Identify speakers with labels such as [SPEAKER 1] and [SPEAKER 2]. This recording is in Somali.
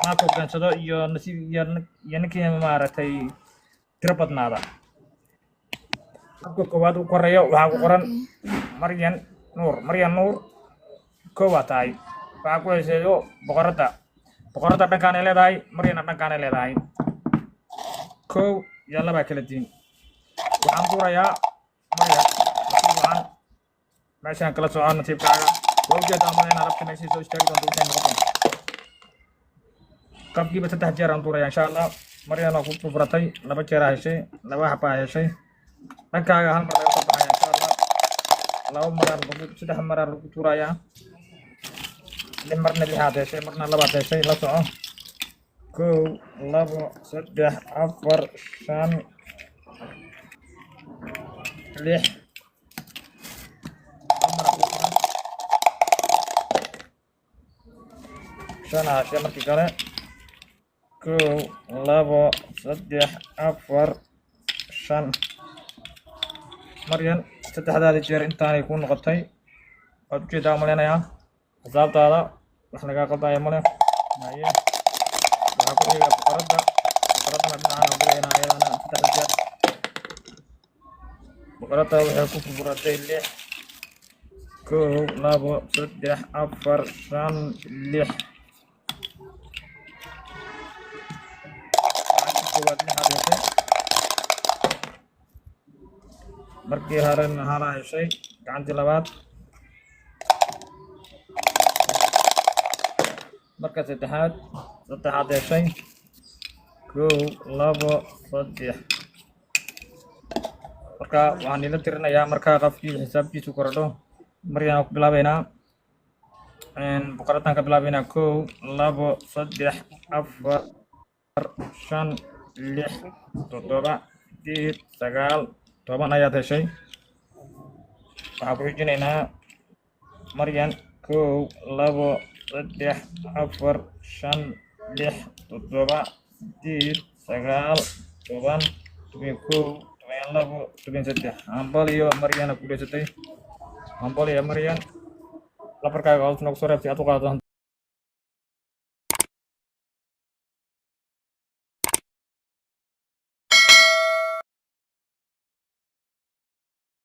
[SPEAKER 1] Maalku keensado iyo nasiib iyo ninkii maaragtay tiro badnaada. Habka koowaad u koreeyo waxaa ku qoran Maryan Nuur. Maryan Nuur koowaa tahay. Waxaa ku heyseeyo Boqoradda. Boqoradda dhankaanay leedahay, Maryana dhankaanay leedahay. Kow iyo labaa kala diin. Waxaan tuurayaa Maryan. Nasiib wacan. Meeshaan kala soco nasiibkaaga. Waa ujeedaa Maryan alabta meeshii soo istaagi doonto waxay noqon doonto. Qabkiiba saddex jeer aan tuuraya, insha Allah. Maryan waa ku furatay, laba jeeraa heshay, laba xabaa heshay. Dhankaaga hal mar laga soo baxaya, insha Allah. Laba maraa lagu, saddex maraa lagu tuurayaa. Lix marna lixaad heshay, marna labaad heshay. La soco: kow, labo, saddex, afar, shan, lix. Laba maraa ku furan. Shan aa heshay markii kale. Kow, labo, saddex, afar, shan. Maryan, saddexdaadi jeer intaanay kuu noqotay. Waad ujeedaa umaleynayaa xisaabtaada, wax lagaa qaldaya male. Haye, waxaa ku xiga Boqoradda. Boqoraddana dhinacaan aan gudaynaa ayadana saddexda jeer. Boqoradda waxay ku furfuratay lix. Kow, labo, saddex, afar, shan, lix. Lacagta koowaad lixaad heshay, markii horena halaa heshay. Gacantii labaad, marka saddexaad saddexaad heshay. Kow, labo, saddex. Marka waxaan ila tirinayaa markaa qofkii xisaabtiisu korodho. Maryaan ku bilaabeynaa, Boqoradaan ka bilaabeynaa. Kow, labo, saddex, afar, shan, lix, toddoba, sideed, sagaal, 10 ayaad heshay. Waxaan ku xijinaynaa Maryan. Kow, labo, saddex, afar, shan, lix, toddoba, sideed, sagaal, 10, 11, 12, 13. Hambaliyo Maryana, guuleysatay. Hambaliyo Maryan. Lambarkaaga hoos noogu soo reebtay aad u qaadato.